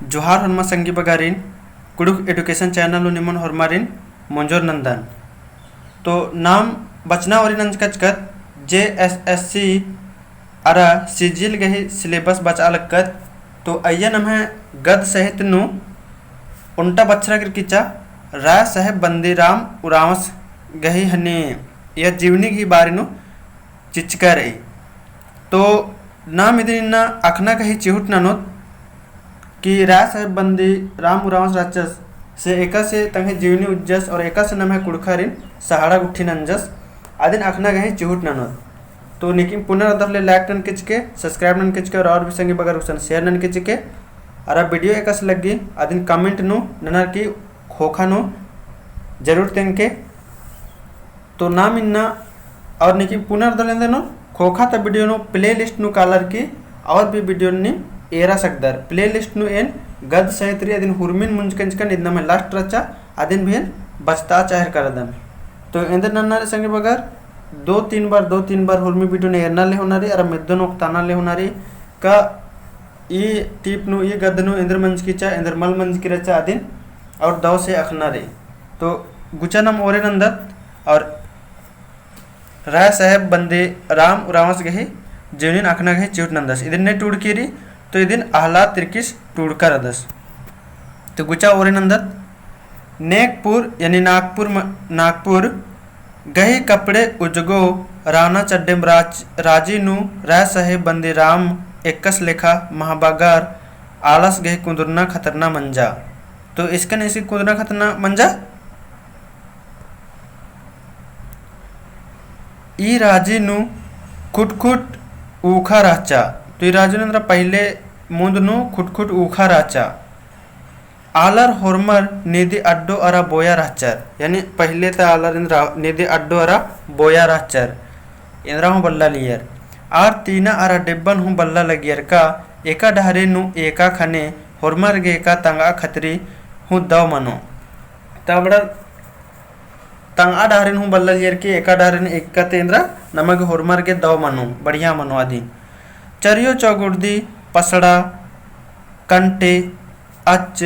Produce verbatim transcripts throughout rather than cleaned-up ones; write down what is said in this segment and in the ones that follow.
जोहार होरमा संगी बगारिन, कुँड़ुख़ education channel नू निमन होरमारिन मोंजोर नन्दन। तो नाम बचना ओरी नंजकचकत JSSC अरा CGL गही syllabus बचआ लक्कत। तो अइय्या नम्है गद्द साहित्य नू ओन्टा बछरा गिरकिचा राय साहेब बंदीराम उराँवस गही हनी या जीवनी गही बारे नू चिच्चका रई। तो नाम इदिन इन्ना अख़ना गही चिहुट ननोत कि राय साहेब बंदीराम उराँवस रहचस, से एकासे तंग्है जीवनी उज्जस और एकासे नम्है कुँड़ुख़ारिन सहारा गुट्ठी नंजस, अदिन अख़ना गही चिहुट ननोत। तो नीकिम पुनर अदफ ले like ननके चिके, subscribe ननके चिके और, और भी संगी बगर गुसन share ननके चिके। अरा video एकासे लग्गी अदिन comment नू ननर की ख़ोख़ा नू जरूर तेंगके। तो नाम इन्ना और नीकिम पुनर दलेंदे नू ख़ोख़ा ता video नू playlist नू कालर की और भी video नी एरा सकदर। Playlist नू एन गद्द साहित्य रई अदिन हुरमिन मुंजकन चिकन इदना में last रहचा अदिन भी एन बचता चाहेर करदन। तो एन्देर नन्ना रई संगी बगर दो तीन बार, दो तीन बार हुरमी video ने एरना ले होना रई, अरा मेद्दो नू ओक्ताना ले होना रई का ई टीप नू, ई गद्द नू एन्देर मंजकी चा, एन्देर मल मंजकी रहचा अदिन और दव से अख़ना रई। तो गुचा नाम ओरे नन्दत और राय साहेब बंदीराम उराँवस गही जीवनीन अख़ना गही चिहुट नन्दस। इदिन ने टूड़की रई, तो इदिन अहलाद तिर्कीस टूड़का रअदस। तो गुचा ओरे नन्दत, नेकपुर यानी नागपुर म-, नागपुर गही कपड़े उजगो राना चड्डेम राज-, राजी नू राय साहेब बंदीराम एक्कस लेखा महाबागर आलस गही कुन्दुरना खतरना मंजा। तो इसकन इसी कुन्दुरना खतरना मंजा। ई राजी नू खुटखुट ऊखा रहचा। तो ई राजी नू एन्दरा पहिले मुन्द नू खुटखुट ऊखा रहचा। आलर होरमर निदी अड्डो अरा बोया रहचर, यानी पहिले ता आलर एन्दरा निदी अड्डो अरा बोया रहचर, एन्दरा हूँ बल्ला लियर। आर तीना अरा डेब्बन हूँ बल्ला लगियर का एका डहरे नू एका खने होरमर गे एका तंगआ खतरी हूँ दव मनो। ता अबड़ा तंगआ डहरे नू हूँ बल्ला लियर के एका डहरे नू एका ते एन्दरा नमा गे होरमर गे दव मनो, बढ़िया मनो अदिन। चरियो चौगुर्दी, पसड़ा, कंटे, अच्च,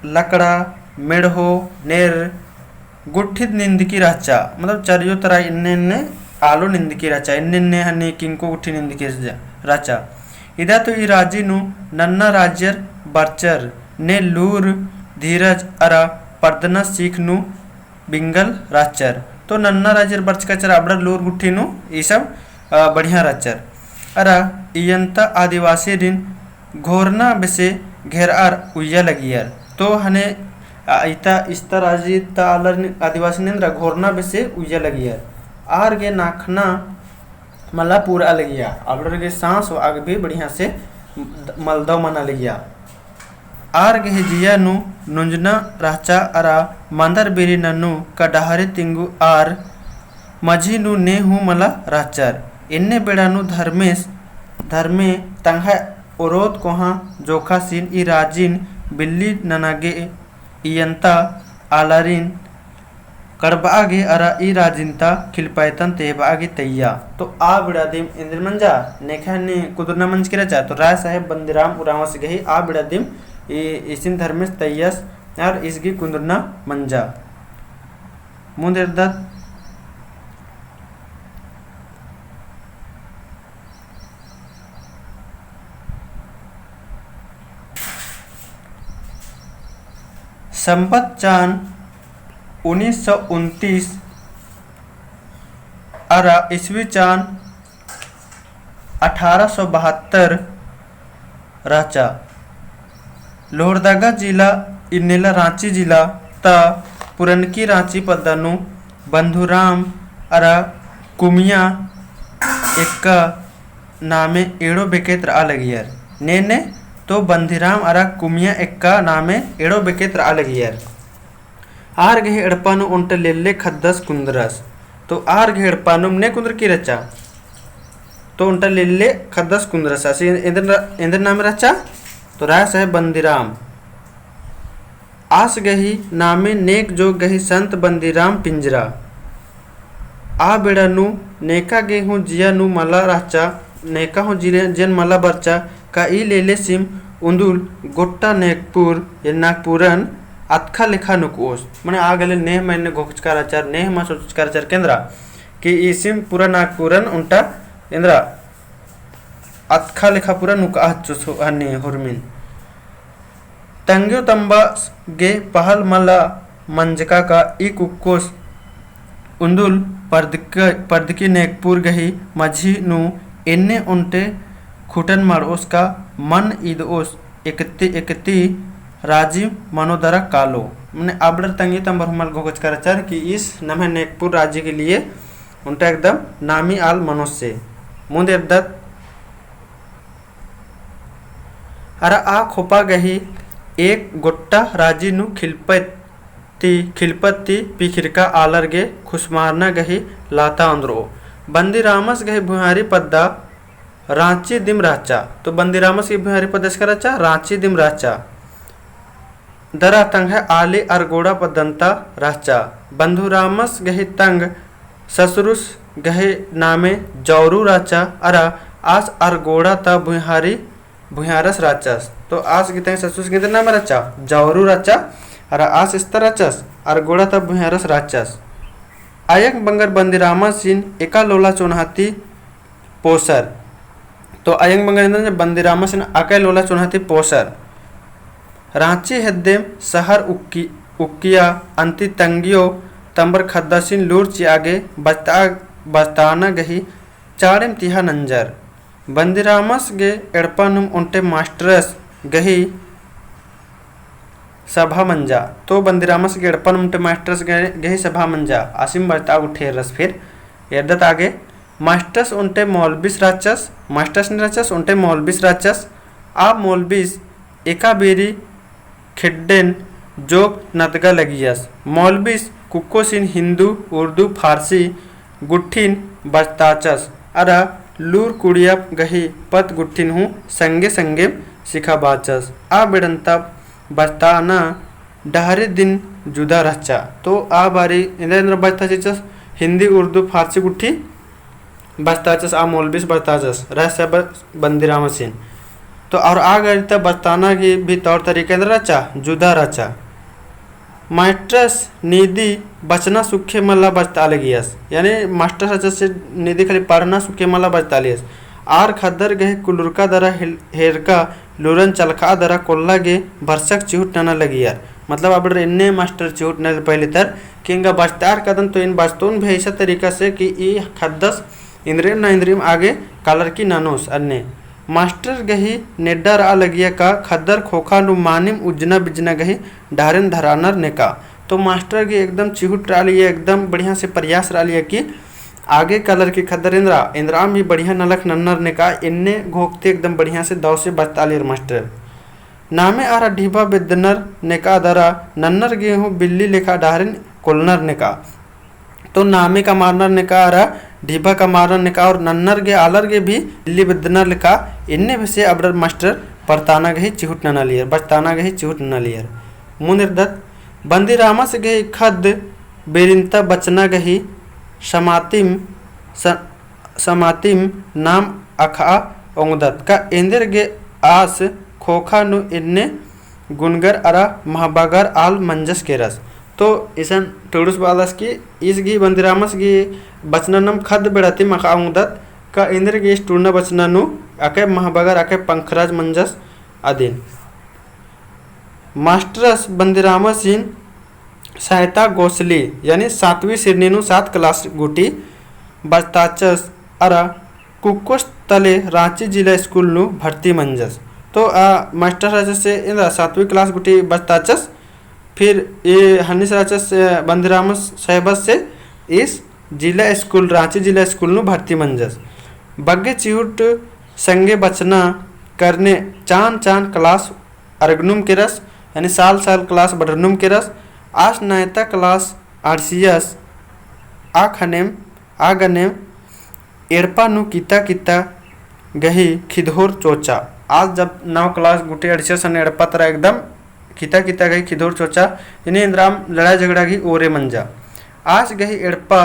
लकड़ा, मेड़हो, नेर, गुट्ठित निंदकी रहचा, मतलब चरियो तरा इन्ने इन्ने आलो निंदकी रहचा, इन्ने इन्ने हनी किंको गुट्ठी निंदकी रहचा। इदा तो ई राजी नू नन्ना राजियर बरचर ने लूर, धीरज अरा परदना सीख नू बिंगल रहचर। तो नन्ना राजियर बरचका चरा अबड़ा लूर गुट्ठी नू ई सब, अ, बढ़िया रहचर। अरा इयन्ता आदिवासीरिन घोरना बेसे घेरआर उइया लगियर। तो हने, अ, इता इस्ता राजी ता आलर नि-, आदिवासी नेंद्रा घोरना बेसे उइया लगियर। आर गे नाखना मला पूरा लगिया। अबड़र गे सांस व आग भी बढ़िया से मलदव मना लगिया। आर गही जिया नू नुंजना रहचा अरा मांदर बिरी नन्नू का डहरे तिंगु आर मझी नू ने हूँ मला रहचर। एन्ने बेड़ा नू धर्मेस, धर्मे तंग्है ओरोत कोहाँ जोखासिन ई राजिन बिल्ली नना गे इयन्ता आलारिन कड़बआ गे अरा ई राजिन्ता खिलपायतन तेबआ गे तैया। तो आ बिड़ा दिम एन्देर मंजा, नेखा ने कुदुरना मंजकी रहचा, तो राय साहेब बंदीराम उराँवस गही आ बिड़ा दिम ई इसिन धर्मेस तैयस अरा इसगी कुदुरना मंजा। मुन्द एरदत। संबत चान उन्नीस सौ उनतीस अरा ईस्वी चान अठारह सौ बहत्तर रहचा। लोहरदगा जिला इन्नेला राँची जिला ता पुरनकी राँची पद्दा नू बंधुराम अरा कुमिया एक्का नामे एड़ो बेकेत रआ लगियर। ने ने तो बंधीराम अरा कुमिया एक्का नामे एड़ो बेकेत रआ लगियर। आर गही एड़पा नू ओन्टा लेल्ले खद्दस कुन्दरस। तो आर गही एड़पा नू ने कुन्दरकी रहचा। तो ओन्टा लेल्ले खद्दस कुन्दरस। आस एन्देर, एन्देर नामे रहचा। तो राय साहेब बंदीराम। आस गही नामे नेक जो गही संत बंदीराम पिंजरा। आ बेड़ा नू नेका गे हूँ जिया नू मला रहचा, नेका हूँ जिले-, जेन मला बरचा, का ई लेले सिम उन्दुल गोट्टा नेकपुर या नागपुरन अतखा लेखा नुकओस। मने आ गले नेह मने घोखचका रहचर, नेह मा सोचचका रहचर केन्द्रा कि ईसिम पूरा नागपुरन ओन्टा एन्द्रा अतखा लेखा पूरा नुकआ हच्चोस हन्ने होरमिन। तंग्यो तम्बस गे पहल मला मंजका का ई कुक्कोस उन्दुल परदक-, परदकी नेकपुर गही मझी नू एन्ने ओन्टे खुटन मड़ओस का मन इदओस एकती, एकती राजी मनो दरा कालो। मने अबड़र तंग्यो तम्बर हूँ मला घोखचका रहचर कि ईस नम्है नेकपुर राजी के लिए ओन्टा एकदम नामी आल मनोस से। मुन्द एरदत अरा आ खोपा गही एक गोट्टा राजी नू खिलपत ती, खिलपत ती पिखिरका आलर गे खुसमारना गही लाता ओन्द्रओ। बंदीरामस गही भुइँहारी पद्दा राँची दिम रहचा। तो बंदीरामस गही भुइँहारी पद्दा एसका रहचा, राँची दिम रहचा। दरा तंग्है आली अरगोड़ा पद्दन्ता रहचा। बंधुरामस गही तंग ससुरुस गही नामे जौरू रहचा, अरा आस अरगोड़ा ता भुइँहारी, भुइँहारस रहचस। तो आस गही तंग ससुरुस गही नामे रहचा, जौरू रहचा, अरा आस इस्ता रहचस, अरगोड़ा ता भुइँहारस रहचस। अयंग बंगर बंदीरामसिन एका लोला चोन्हा ती पोसर। तो अयंग बंगर एन्देर बंदीरामसिन अकय लोला चोन्हा ती पोसर। राँची हेद्देम सहर उक्की-, उक्किया अन्ती तंग्यो तम्बर ख़द्दासिन लूर चिआ गे बचता-, बचताना गही चाड़ेम तिहा नंजर। बंदीरामस गे एड़पा नुम ओन्टे मास्टरस गही सभा मंजा। तो बंदीरामस गे एड़पा नुम ओन्टे मास्टरस गे-, गही सभा मंजा। आसिम बचता गुट्ठी एरस फिर एरदत आगे। मास्टरस ओन्टे मौलबीस रहचस, मास्टरस नी रहचस, ओन्टे मौलबीस रहचस। आ मौलबीस एका बेरी खेड्डेन जोक नतगा लगियस। मौलबीस कुक्कोसिन हिन्दू, उर्दू, फारसी गुट्ठिन बचताचस, अरा लूर कुड़िया गही पत गुट्ठिन हूँ संगे संगे सिखाबाचस। आ बेड़न्ता बचताना डहरे दिन जुदा रहचा। तो आ बारी एन्देर एन्देर बचता चिच्चस, हिन्दी, उर्दू, फारसी गुट्ठी बचताचस, आ मौलबीस बचताचस, रहचा ब-, बंदीरामसिन। तो और आ गही ता बचताना गही भी तौर तरीका एन्देर रहचा, जुदा रहचा। मास्टरस नीदी बचना सुखे मला बचता लगियस। यानी मास्टर रहचस से नीदी खाली पढ़ना सुखे मला बचता लगियस। आर ख़द्दर गही कुलुरका दरा हेल-, हेरका लूरन चलखा दरा कोल्ला गे भरसक चिहुट नना लगियर। मतलब अबड़र एन्ने मास्टर चिहुट नना पहले तर कि एंगा बचतार कदन तो एन बचतोन भी ऐसा तरीका से कि ई ख़द्दस इन्द्रिम ना इन्द्रिम आगे कालर की ननोस अन्ने। मास्टर गही नेड्डा रआ लगिया का ख़द्दर ख़ोख़ा नू मानिम उज्जना बिज्जना गही डहरेन धरानर नेका। तो मास्टर गही एकदम चिहुट रआ लगिया, एकदम बढ़िया से प्रयास रआ लगिया कि आगे कालर की ख़द्दर एन्द्रा, एन्द्राम भी बढ़िया नलख नन्नर नेका, एन्ने घोखते एकदम बढ़िया से दव से बचता लगियर मास्टर। नामे आरा ढिबा बेद्दनर नेका दरा नन्नर गे हूँ बिल्ली लेखा डहरेन कोलनर नेका। तो नामे कमारनर नेका अरा ढिबा कमारनर नेका और नन्नर गे आलर गे भी बिल्ली बेद्दनर लेखा एन्ने बेसे अबड़र मास्टर परताना गही चिहुट नना लगियर, बचताना गही चिहुट नना लगियर। मुन्द एरदत बंदीरामस गही ख़द्द बेरिन्ता बचना गही समातिम स-, समातिम नाम अख़आ ओंगदत का एन्देर गे आस ख़ोख़ा नू एन्ने गुनगर अरा महबागर आल मंजस केरस। तो इसन टुड़ुस बालस कि ईस गही बंदीरामस गही बचना नाम ख़द्द बेड़ातिम अख़आ ओंगदत का एन्देर गे ईस टुड़ना बचना नू अकय महबागर अकय पंखराज मंजस अदिन। मास्टरस बंदीरामसिन सैता गोसली यानी सातवीं सिरनी नू सात class गुटी बचताचस अरा कुक्कोस तले राँची जिला स्कूल नू भर्ती मंजस। तो आ मास्टर रहचस से एन्दा सातवीं class गुटी बचताचस, फिर ए हन्निस रहचस, ए, बंदीरामस साहेबस से ईस जिला स्कूल, राँची जिला स्कूल नू भर्ती मंजस। बग्गे चिहुट संगे बचना करने चान चान class अरगनुम केरस, यानी साल साल class बढ़रनुम केरस। आस नैता class अंड़सियस, आ खनेम, आ गनेम एड़पा नू किता किता गही खिदहोर चोचा। आस जब नौ class गुटी अंड़सियस हने एड़पा तरा एकदम किता किता गही खिदहोर चोचा, यानी एन्द्राम लड़ाई झगड़ा गही ओरे मंजा। आस गही एड़पा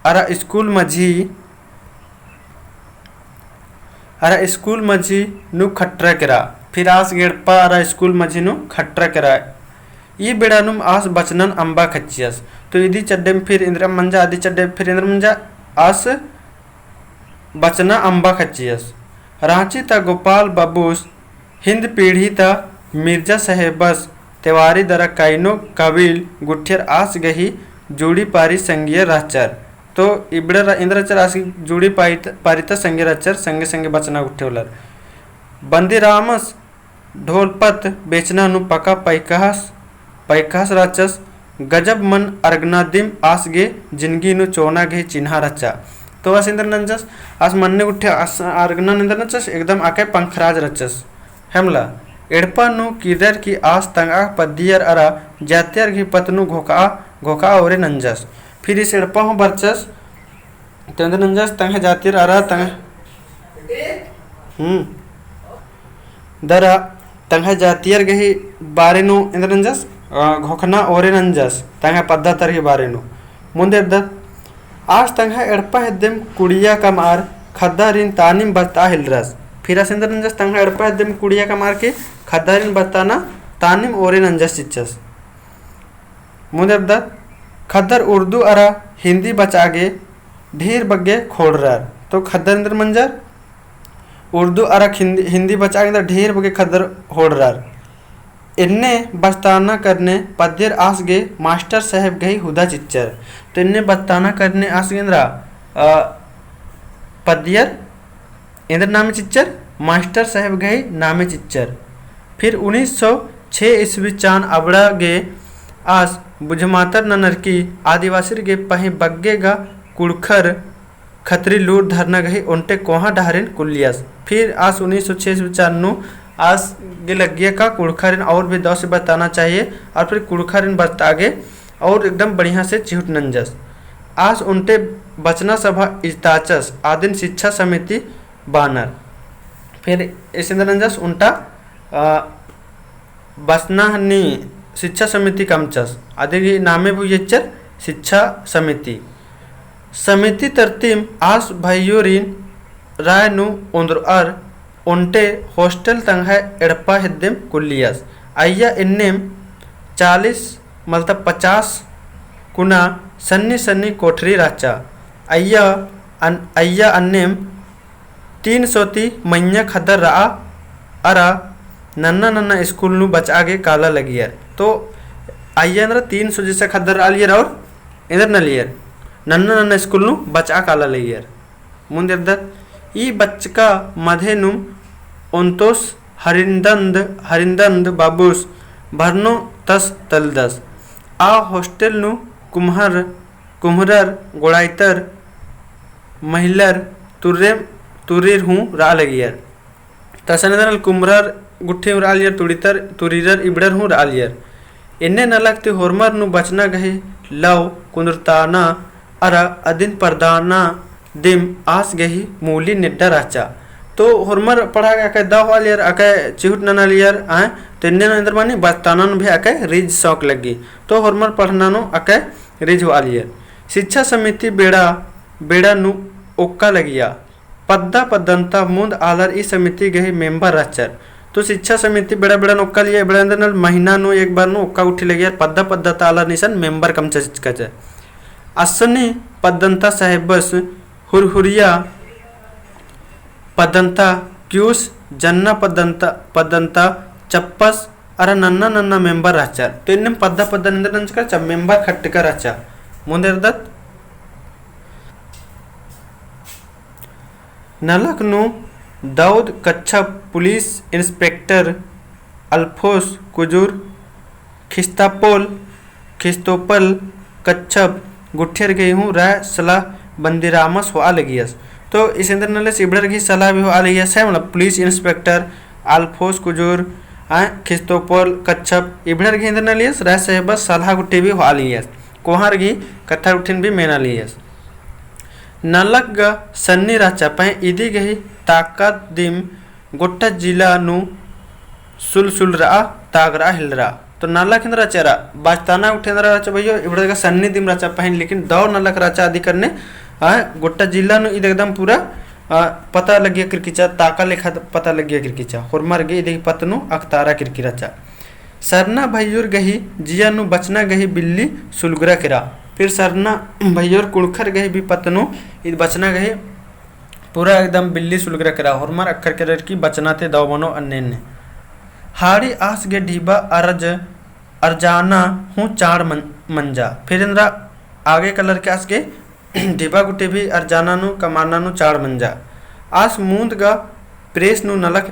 अरा स्कूल मझी अरा स्कूल मझी नू खट्टरा केरा। फिर आस गे एड़पा अरा स्कूल मझी नू खट्टरा केरा। ई बेड़ा नुम आस बचनन अम्बा खच्चियस। तो इदी चड्डे में फिर इन्द्र मंजा, अदी चड्डे में फिर इन्द्र मंजा, आस बचना अम्बा खच्चियस। राँची ता गोपाल बबुस हिन्द पीढ़ी ता मिर्जा साहेबस तेवारी दरा कैनो कबिल गुट्ठियर आस गही जुड़ी पारी संगियर रहचर। तो इबड़र इन्द्र रहचर आस जुड़ी पारी त-, पारी ता संगियर रहचर, संगे संगे बचना गुट्ठे होलर। बंदीरामस ढोलपत बेचना नू पका पैकहस, पैकहस रहचस। गजब मन अरगना दिम आस गे जिनगी नू चोना गही चिन्हा रहचा। तो आस इन्द्र नंजस, आस मन्ने गुट्ठे आस अरगना इन्द्र नंजस, एकदम अकय पंखराज रहचस। हेमला, एड़पा नू किर्रर की आस तंगआ पद्दियर अरा जातियर गही पत नू घोखा, घोखा ओरे नंजस। फिर ईस एड़पा हूँ बरचस, तो इन्द्र नंजस तंग्है जातिर अरा तंग्है, हम्म, दरा तंग्है जातियर गही बारे नू इन्द्र नंजस, अ, घोखना ओरे नंजस, तंग्है पद्दा तर गही बारे नू। मुन्द एरदत, आस तंग्है एड़पा हेद्देम कुड़िया कमआर खद्दारिन तानिम बरता हिलरस। फिर आस इन्द्र नंजस तंग्है एड़पा हेद्देम कुड़िया कमआर के खद्दारिन बरताना तानिम ओरे नंजस चिच्चस। मुन्द एरदत, खद्दर उर्दू अरा हिन्दी बचआ गे ढेर बग्गे खोड़रर। तो खद्दर इन्द्र मंजर उर्दू अरा हिन्दी, हिन्दी बचआ गे इन्द्र ढेर बग्गे खद्दर होड़रर। एन्ने बस्ताना करने पद्दियर आस गे मास्टर साहेब गही हुदा चिच्चर। तो एन्ने बस्ताना करने आस गे इन्द्रा, अ, पद्दियर एन्देर नामे चिच्चर, मास्टर साहेब गही नामे चिच्चर। फिर उन्नीस सौ छह ईस्वी चान अबड़ा गे आस बुझमातर ननर की आदिवासिर गे पहें बग्गे गा कुँड़ुख़र खतरी लूर धरना गही ओन्टे कोहाँ डहरेन कुल्लियस। फिर आस उन्नीस सौ छह ईस्वी चान नू आस गे लग्गिया का कुँड़ुख़रिन और भी दव से बताना चाहिए और फिर कुँड़ुख़रिन बरता गे और एकदम बढ़िया से चिहुट नंजस। आस ओन्टे बचना सभा इजताचस, आदिन शिक्षा समिति बानर। फिर एस एन्देर नंजस ओन्टा, अ, बचना हन्नी शिक्षा समिति कमचस, अदिन गही नामे भी एच्चर शिक्षा समिति। समिति तरतिम आस भइयोरिन राय नू ओन्द्रअर ओन्टे hostel तंग्है एड़पा हेद्देम कुल्लियस। अइय्या एन्नेम चालीस मतलब पचास कुना सन्नी सन्नी कोठरी रहचा। अइय्या अन-, अइय्या अन्नेम तीन सौ ती मइय्याँ खद्दर रआ अरा नन्ना नन्ना स्कूल नू बचआ गे काला लगियर। तो अइय्या एन्देर तीन सौ जैसा खद्दर रआलियर और एन्देर नलियर नन्ना नन्ना स्कूल नू बचआ काला लगियर। मुन्द एरदत, ई बच्चका मधे नुम ओन्तोस हरिन्दन्द, हरिन्दन्द बाबुस भरनो तस तलदस। आ hostel नू कुम्हर, कुम्हरर, गोड़ाइतर, महिलर, तुर्रेम, तुर्रीर हूँ रआ लगियर। तसन एन्देर नल कुम्हरर गुट्ठी हूँ रआलियर, तुड़ीतर, तुरीरर इबड़र हूँ रआलियर। एन्ने नलख ती होरमर नू बचना गही लव कुन्दुरताना अरा अदिन परदाना दिम आस गही मूली नेड्डा रहचा। तो होरमर पढ़आ गे अकय दव होआलियर, अकय चिहुट ननालियर, आय, तो एन्ने नू एन्देर मनी बचताना नू भी अकय रिझ शौक लग्गी। तो होरमर पढ़ना नू अकय रिझ होआलियर। शिक्षा समिति बेड़ा, बेड़ा नू ओक्का लगिया। पद्दा पद्दन्ता मुन्द आलर ई समिति गही member रहचर। तो शिक्षा समिति बेड़ा बेड़ा नू ओक्का लगिया, बेड़ा एन्देर नल महीना नू एक बार नू ओक्का गुट्ठी लगियर, पद्दा पद्दन्ता आलर निसन member कमचस चिच्चकस। असनी पद्दन्ता साहेबस हुरहुरिया पद्दन्ता क्यूस जन्ना पद्दन्ता, पद्दन्ता चप्पस अरा नन्ना नन्ना member रहचर। तो एन्नेम पद्दा पद्दा एन्देर नंजकर चा member खट्टकर रहचा। मुन्द एरदत। नलख नू दाऊद कच्छप, police inspector अल्फोस कुजूर, खिस्तापोल, खिस्तोपल कच्छप गुट्ठियर गही हूँ राय सलाह बंदीरामस होआ लगियस। तो इस एन्देर नलेस इबड़र गही सलाह भी होआ लगियस है, मतलब police inspector अल्फोस कुजूर, आ, खिस्तोपल कच्छप इबड़र गही एन्देर नलियस राय साहेबस सलाह गुट्ठी भी होआ लगियस। कोहार गही कत्था गुट्ठिन भी मेना लगियस। नलख गा सन्नी रहचा पहें इदी गही ताकत दिम गोट्टा जिला नू सुलसुलरआ, तागरआ, हिलरआ। तो नलख एन्देर रहचा, बचताना गुट्ठी एन्देर रहचा भइयो, इबड़ा जगह सन्नी दिम रहचा पहें, लेकिन दव नलख रहचा अदी करने, आ, गोट्टा जिला नू ईद एकदम पूरा आ, पता लग्गिया किरकिचा, ताका लेखा पता लग्गिया किरकिचा। होरमर गे इदी पत्त नू अकतारा किरकिरा चा। सरना भैयोर गही जिया नू बचना गही बिल्ली सुलगरा केरा। फिर सरना भैयोर कुँड़ुख़र गही भी पत्त नू इद बचना गही पूरा एकदम बिल्ली सुलगरा केरा। होरमर अख़र केरर की बचना ती दव मनो अन्ने अन्ने। हाड़ी आस गे ढिबा अरज अरजाना हूँ चाड़ मन-, मंजा। फिर एन्दरा आगे कलर के आस गे ढिबा गुट्ठी भी अरजाना नू कमाना नू चाड़ मंजा। आस मुन्द गा प्रेस नू नलख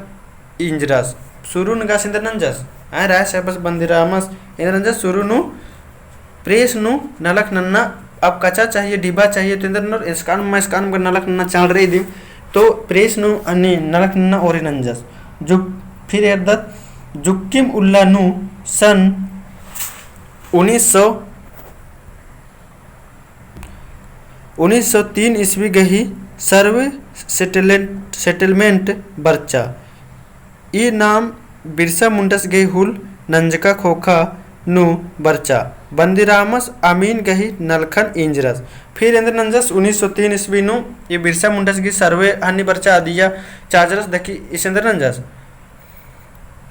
इंजरस। सुरु नू गा एन्दर नंजस। आय राय साहबस बंदीरामस एन्दर नंजस सुरु नू प्रेस नू नलख नन्ना, अब कचा चाहिए, ढिबा चाहिए, तो एन्दर नर एसकान मा एसकान मा नलख नन्ना चाड़ रई दिम, तो प्रेस नू अन्ने नलख नन्ना ओरे नंजस। जो फिर एरदत जुक्किम उल्ला नू सन उन्नीस सौ उन्नीस सौ तीन ईस्वी गही सर्वे सेटलमेंट, सेटलमेंट बरचा। ई नाम बिरसा मुंडस गही हुल नंजका खोखा नू बरचा। बंदीरामस अमीन गही नलखन इंजरस। फिर एन्दर नंजस उन्नीस सौ तीन ईस्वी नू ई बिरसा मुंडस गही सर्वे हन्नी बरचा अदिया चाजरस दकी ईस एन्दर नंजस।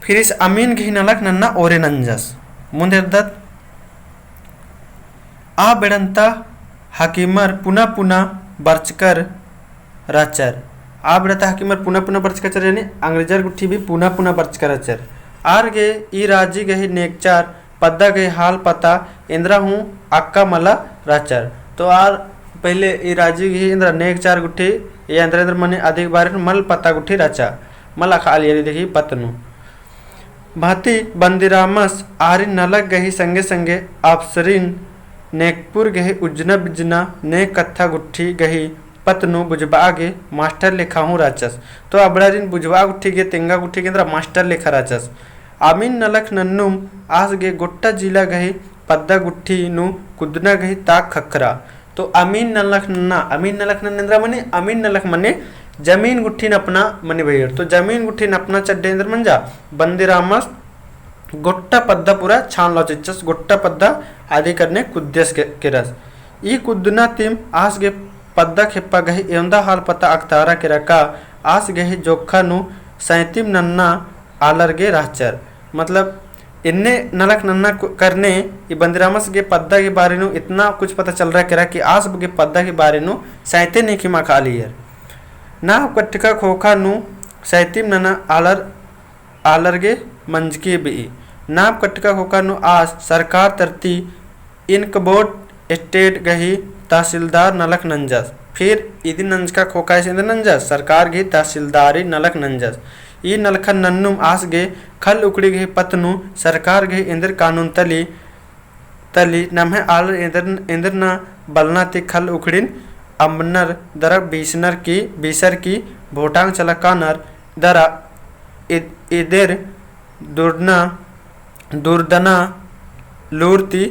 फिर ईस अमीन गही नलख नन्ना ओरे नंजस। मुन्द एरदत आ बेड़न्ता हकीमर पुना पुना बरचकर रहचर। आ बेड़न्ता हकीमर पुना पुना बरचकर रहचर, यानी अंग्रेजर गुट्ठी भी पुना पुना बरचकर रहचर। आर गे ई राजी गही नेगचार पद्दा गही हाल पता एन्दरा हूँ अक्का मला रहचर। तो आर पहले ई राजी गही एन्दरा नेगचार गुट्ठी या एन्दरा एन्दरा मने अदिक बारे नू मल पता गुट्ठी रहचा, मल अख़ालियर इदी गही पत्त नू। भांति बंदीरामस आरिन नलख गही संगे संगे अफसरिन नेगपुर गही उज्जना बिज्जना नेग कत्था गुट्ठी गही पत्त नू बुझबआ गे मास्टर लेखा हूँ रहचस। तो अबड़ारिन बुझबआ गुट्ठी गे, तेंगा गुट्ठी गे एन्दरा मास्टर लेखा रहचस। अमीन नलख नन्नुम आस गे गोट्टा जिला गही पद्दा गुट्ठी नू कुद्दना गही ताक ख़क्खरा। तो अमीन नलख नन्ना, अमीन नलख नन्ना एन्दरा मने, अमीन नलख मने जमीन गुट्ठी नपना मने भैयर। तो जमीन गुट्ठी नपना चड्डे एन्दर मंजा, बंदीरामस गोट्टा पद्दा पूरा छान लौचिच्चस, गोट्टा पद्दा आदि करने कुद्दस के-, केरस। ई कुद्दना तिम आस गे पद्दा खेप्पा गही एवंदा हाल पता अकतारा केरा का आस गही जोखा नू सैंतिम नन्ना आलर गे रहचर। मतलब, एन्ने नलख नन्ना कु-, करने ई बंदीरामस गे पद्दा के बारे नू इतना कुछ पता चलरा केरा कि आस गे पद्दा के बारे नू सैंते नेखिम अख़ालियर। नाप कट्टका खोखा नू सैंतिम नन्ना आलर आलर गे मंजकी बिई। नाप कट्टका खोखा नू आस सरकार तरती इनकबोट स्टेट गही तहसीलदार नलख नंजस। फिर इदी नंजका खोखा ईस एन्दर नंजस, सरकार गही तहसीलदारी नलख नंजस। ई नलखन नन्नुम आस गे खल उखड़ी गही पत्त नू सरकार गही एन्दर कानून तली तली नम्है आलर एन्दर, एन्दर ना बलना ती खल उखड़िन अम्बनर दरा बीसनर की, बीसर की भोटांग चला कानर दरा इ-, इदेर दुर्दना, दुर्दना लूर ती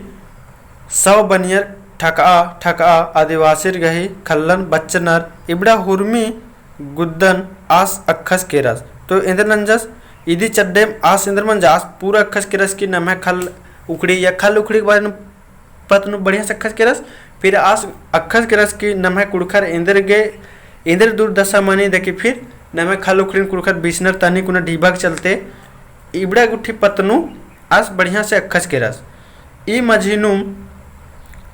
सौ बनियर ठकआ, ठकआ आदिवासिर गही खल्लन बच्चनर इबड़ा हुरमी गुद्दन आस अक्खस केरस। तो एन्दर नंजस, इदी चड्डेम आस एन्दर मंजा, आस पूरा अक्खस केरस कि नम्है खल उखड़ी या खल उखड़ी के बारे नू पत्त नू बढ़िया से अक्खस केरस। फिर आस अक्खस केरस कि नम्है कुँड़ुख़र एन्दर गे, एन्दर दुर्दशा मनी दकी फिर नम्है खल उखड़िन कुँड़ुख़र बीसनर तनी कुना ढिबा के चलते इबड़ा गुट्ठी पत्त नू आस बढ़िया से अक्खस केरस। ई मझी नू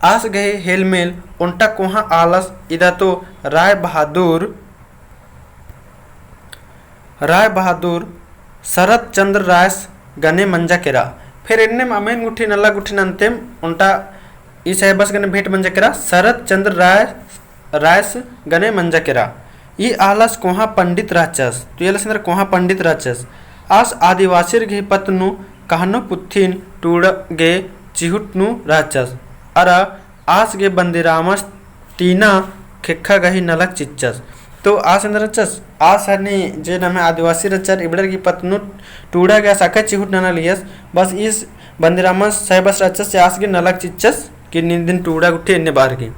आस गही हेलमेल ओन्टा कोहाँ आलस इदा तो राय बहादुर राय बहादुर शरत चंद्र रायस गने मंजा केरा। फिर एन्नेम अमेन गुट्ठी नल्ला गुट्ठी नन्तेम ओन्टा ई साहेबस गने भेंट मंजा केरा। शरत चंद्र राय, रायस गने मंजा केरा। ई आलस कोहाँ पंडित रहचस, तो ई आलस एन्दर कोहाँ पंडित रहचस। आस आदिवासिर गही पत्त नू कहनो पुत्थिन टूड़ा गे चिहुट नू रहचस। अरा आस गे बंदीरामस टीना खेक्खा गही नलख चिच्चस। तो आस एन्दर रहचस, आस हनी जे नम्है आदिवासी रहचर इबड़र गही पत्त नू टूड़ा गे आस अक्खय चिहुट नना लियस। बस ईस बंदीरामस साहेबस रहचस जे आस गे नलख चिच्चस कि नीन दिन टूड़ा गुट्ठी एन्ने बार गे।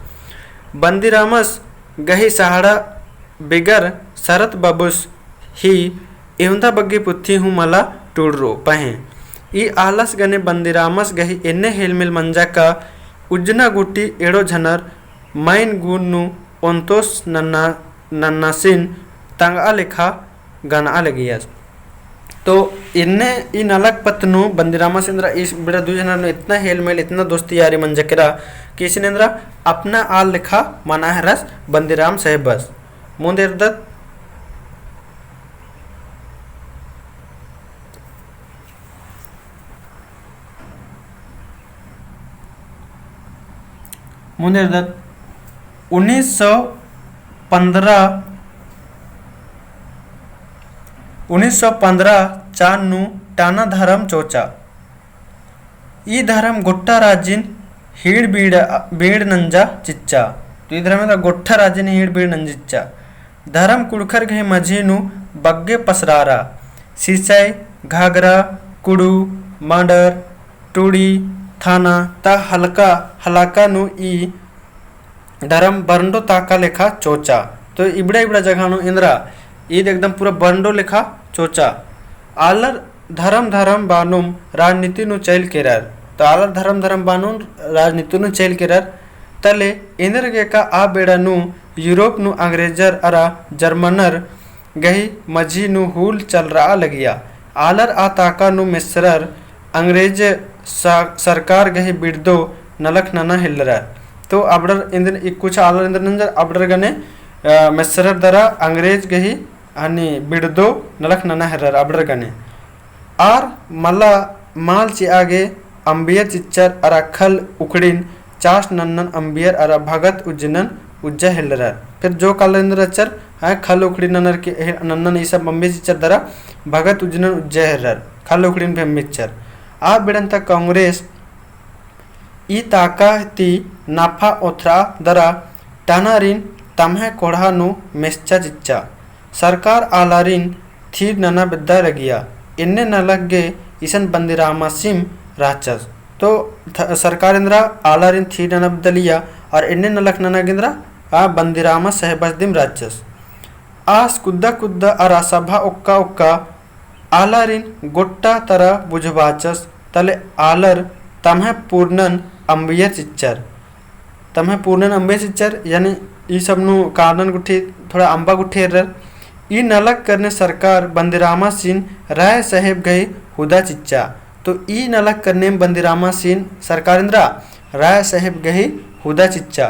बंदीरामस गही सहाड़ा बिगर शरत बबुस ही एवंदा बग्गे पुत्थी हूँ मला टूड़रो पहें। ई आलस गने बंदीरामस गही एन्ने हेलमेल मंजा का उज्जना गुट्ठी एड़ो झनर माइन गुन नू ओन्तोस नन्ना नन्नासिन तंगआ लेखा गनआ लगियस। तो इन्ने ई नलख पत्त नू बंदीरामासिन एन्दरा ई बेड़ा दुई झनर नू इतना हेलमेल, इतना दोस्ती यारी मंजा केरा कि इसिन एन्दरा अपना आल लेखा मना हेलरस बंदीराम साहेबस। मुन्द एरदत मुन्द एरदत उन्नीस सौ पन्द्रह, उन्नीस सौ पन्द्रह चान नू टाना धरम चोचा। ई धरम गोट्टा राजिन हीड़ बीड़, बीड़ नंजा चिच्चा। तो ई धरम एन्दरा गोट्टा राजिन हीड़ बीड़ नंजा चिच्चा। धरम कुँड़ुख़र गही मझी नू बग्गे पसरारा। सिसई, घाघरा, कुड़ू, मांडर, टूड़ी, थाना ता हलका, हलाका नू ई धरम बरंडो ताका लेखा चोचा। तो इबड़ा इबड़ा जगह नू एन्दरा ईद एकदम पूरा बरंडो लेखा चोचा। आलर धरम धरम बानुम राजनीति नू चइल केरर। तो आलर धरम धरम बानुम राजनीति नू चइल केरर। तले एन्देरगेका आ बेड़ा नू यूरोप नू अंग्रेजर अरा जर्मनर गही मझी नू हूल चलरआ लगिया। आलर आ ताका नू मेसरर अंग्रेज सा-, सरकार गही बिड़दो नलख नना हेलरर। तो अबड़र एन्देर ई कुछ आलर एन्देर नंजर अबड़र गने, अ, मेसरर दरा अंग्रेज गही हनी बिड़दो नलख नना हेलरर अबड़र गने। आर मला माल चिआ गे अम्बियर चिच्चर अरा खल उखड़िन चास नन्नन अम्बियर अरा भगत उज्जनन उज्जा हेलरर। फिर जो कालर एन्देर रहचर, हाँ, खल उखड़िन ननर के, हे, नन्नन ई सब अम्बियर चिच्चर दरा भगत उज्जनन उज्जा हेलरर, खल उखड़िन भी अम्बियर चिच्चर। आ बेड़न ता कांग्रेस ई ताका ती नाफा ओथरा दरा टानारिन तम्है कोड़हा नू मेस्चा चिच्चा। सरकार आलारिन थीर नना बेद्दा लगिया। एन्ने नलख गे इसन बंदीरामासिम रहचस। तो थ-, सरकार एन्दरा आलारिन थीर नना बेद्दा लिया और एन्ने नलख नना गे एन्दरा आ बंदीरामा साहेबस दिम रहचस। आस कुद्दा कुद्दा अरा सभा ओक्का ओक्का आलारिन गोट्टा तरा बुझबाचस, तले आलर तम्है पूर्णन अम्बियर चिच्चर। तम्है पूर्णन अम्बियर चिच्चर, यानी ई सब नू कारणन गुट्ठी थोड़ा अम्बा गुट्ठी एरर। ई नलख करने सरकार बंदीरामासिन राय साहेब गही हुदा चिच्चा। तो ई नलख करने बंदीरामासिन सरकार एन्दरा राय साहेब गही हुदा चिच्चा।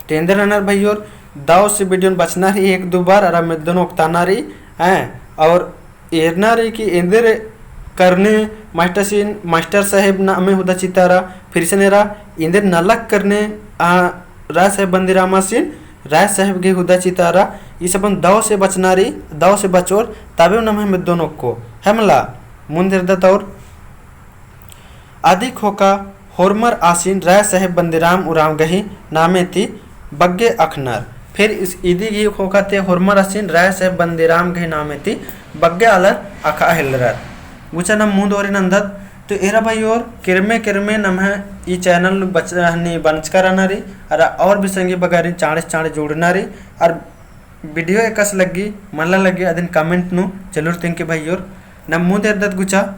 तो एन्देर ननर भइयोर, दव से video न बचना रई एक दो बार, अरा मेद्दोन ओक्ताना रई, हैं, और एरना रई कि एन्देर करने मास्टर सिन, मास्टर साहेब नामे हुदा चितारा, फिर से नेरा एन्देर नलख करने, आ, राय साहेब बंदीरामासिन, राय साहेब गे हुदा चितारा, ई सबन दव से बचना रई, दव से बचोर, तबे नम्है मेद्दोन ओक्को, है मला, मुन्द एरदत और अदी ख़ोख़ा होरमर आसिन राय साहेब बंदीराम उराँव गही नामे ती बग्गे अख़नर। फिर इस इदी गही ख़ोख़ा ती होरमर आसिन राय साहेब बंदीराम गही नामे ती बग्गे आलर अख़ा हेलरर। गुचा नाम मुन्द ओरे नन्दत। तो एरा भइयोर किरमे किरमे नम्है ई channel बच-, हनी बंचका रअना रई, अरा और भी संगी बगारिन चाँड़े चाँड़े जुड़ना रई, अरा video एकासे लग्गी, मला लग्गी, अदिन comment नू जरूर तेंगके भइयोर। नाम मुन्द एरदत गुचा।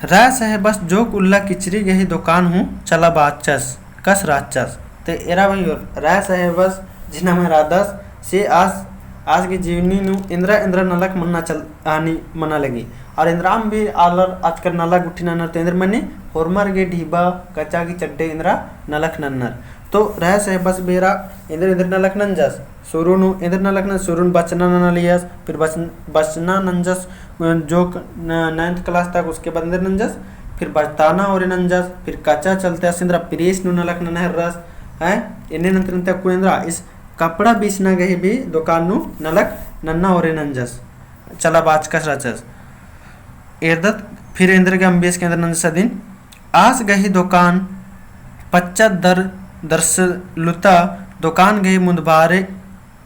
राय साहेबस जोक उल्ला किचरी गही दोकान हूँ चलाबाचस, कस रहचस। ते एरा भइयोर, राय साहेबस जिन नम्है रअदस, से आस, आस गही जीवनी नू एन्दरा एन्दरा नलख मन्ना चल, आनी मना लगी। और एन्दराम भी आलर आजकल नलख गुट्ठी नन्नर ते एन्दर मनी होरमर गे ढिबा, कचा की चड्डे एन्दरा नलख नन्नर। तो राय साहेबस भी एरा एन्दर एन्दर नलख नंजस। सुरु नू एन्दर नलख नंजस, सुरु नू बचना नना लियस, फिर बच-, बचना नंजस, अ, जोक न-, ninth class तक, उसके बाद एन्दर नंजस, फिर बचताना ओरे नंजस, फिर कचा चलते आस एन्दरा press नू नलख नना हेलरस, हैं? एन्ने नन्ते नन्ते अक्कुन एन्दरा इस कपड़ा बेचना गही भी दोकान नू नलख नन्ना ओरे नंजस। चलाबाचकस रहचस। एरदत फिर एन्दर गे अम्बियस के एन्दर नंजस अदिन। आस गही दोकान पच्चा दर-, दरसलुता दोकान गही मुन्दबारे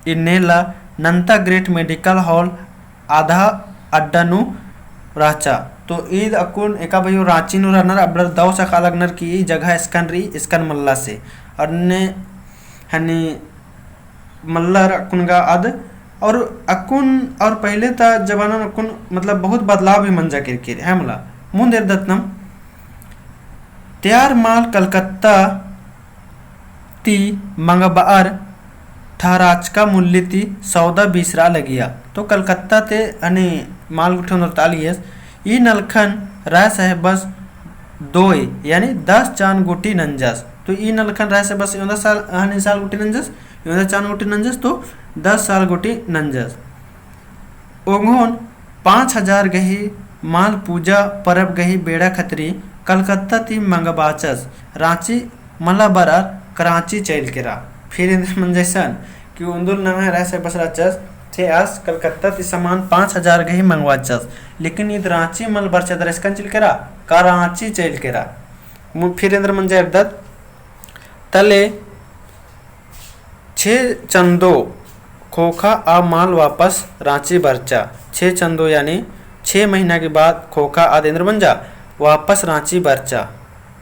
इन्नेला नन्ता Great Medical Hall आधा अड्डा नू रहचा। तो ईद अक्कुन एका भइयो राँची नू रअनर अबड़र दव से अख़ा लगनर कि ई जगह एसकन रई, एसकन मल्ला से। अन्ने हनी मल्लर अक्कुन गा अद, और अक्कुन और पहिले ता जमाना नू अक्कुन मतलब बहुत बदलाव भी मंजा केरकी रई, है मला। मुन्द एरदत नाम, तैयार माल कलकत्ता ती मंगबअर ठहराचका मूल्य ती सौदा बीसरआ लगिया। तो कलकत्ता ती हनी माल गुट्ठी ओन्दरतआ लगियस। ई नलखन राय साहेबस दोय यानी दस चान गुट्ठी नंजस। तो ई नलखन राय साहेबस एवंदा साल, हनी साल गुट्ठी नंजस, एवंदा चान गुट्ठी नंजस, तो दस साल गुट्ठी नंजस। ओंगोन पाँच हजार गही माल पूजा परब गही बेड़ा खतरी कलकत्ता ती मंगबाचस, राँची मला बरअर कराची चइल केरा। फिर एन्देर मंजा इसन कि ओन्दुल नम्है राय साहेबस रहचस, थे आस कलकत्ता ती समान पाँच हजार गही मंगवाचस, लेकिन ईद राँची मल बरचा दरा इसकन चइल केरा, कराची चइल केरा। मु-, फिर एन्देर मंजा एरदत, तले छे चंदो ख़ोख़ा आ माल वापस राँची बरचा। छे चंदो यानी छे महीना के बाद ख़ोख़ा आद एन्देर मंजा वापस राँची बरचा।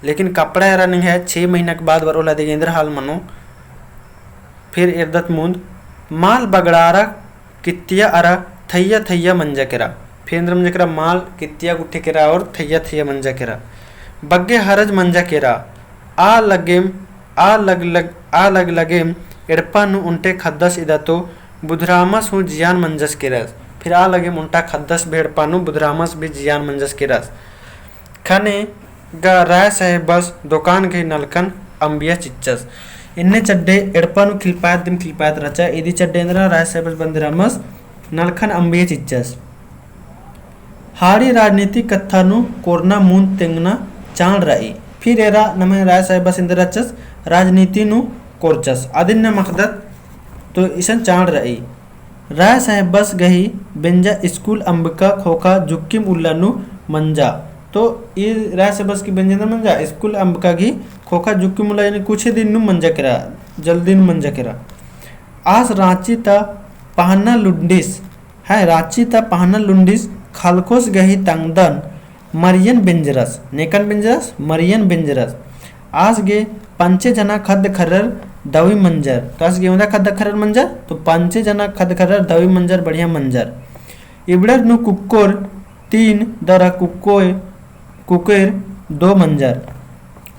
लेकिन कपड़ा एरा निंग्है छे महीना के बाद बरओ लगे एन्देर हाल मनो। फिर एरदत मुन्द माल बगड़ारा कित्तिया अरा थैया थैया मंजा केरा। फिर एन्देर मंजा केरा माल कित्तिया गुट्ठी केरा और थैया थैया मंजा केरा। बग्गे हरज मंजा केरा। आ लगेम, आ लग, लग, आ लग लगेम एड़पा नू ओन्टे खद्दस इदा तो बुधरामस हूँ जियान मंजस केरस। फिर आ लगेम ओन्टा खद्दस भी एड़पा नू बुधरामस भी जियान मंजस केरस। ख़ने गा राय साहेबस दोकान गही नलखन अम्बिया चिच्चस। इन्ने चड्डे एड़पा नू खिलपायत दिम खिलपायत रहचा, इदी चड्डे एन्देरा राय साहेबस बंदरामस नलखन अम्बिया चिच्चस। हाड़ी राजनीति कत्था नू कोरना मुन्द तेंगना चाड़ रई। फिर एरा नम्है राय साहेबस एन्देर रहचस राजनीति नू कोरचस। अदिन नाम अख़दत तो इसन चाड़ रई। राय साहेबस गही बेंजा स्कूल अम्बका ख़ोख़ा जुक्किम उल्ला नू मंजा। तो ई राय साहेबस गही बेंजा एन्देर मंजा स्कूल अम्बका गही ख़ोख़ा जुक्किम उल्ला यानी कुछ ही दिन नू मंजा केरा, जल्दी नू मंजा केरा। आस राँची ता पहना लुंडिस, है राँची ता पहना लुंडिस खलखोस गही तंगदन मरियन बेंजरस, नेकन बेंजरस, मरियन बेंजरस। आस गे पंचे जना खद्द खर्रर दवी मंजर। तो आस गे एवंदा खद्द खर्रर मंजर, तो पंचे जना खद्द खर्रर दवी मंजर, बढ़िया मंजर। इबड़र नू कुक्कोर तीन दरा कुक्कोय, कुकेर दो मंजर।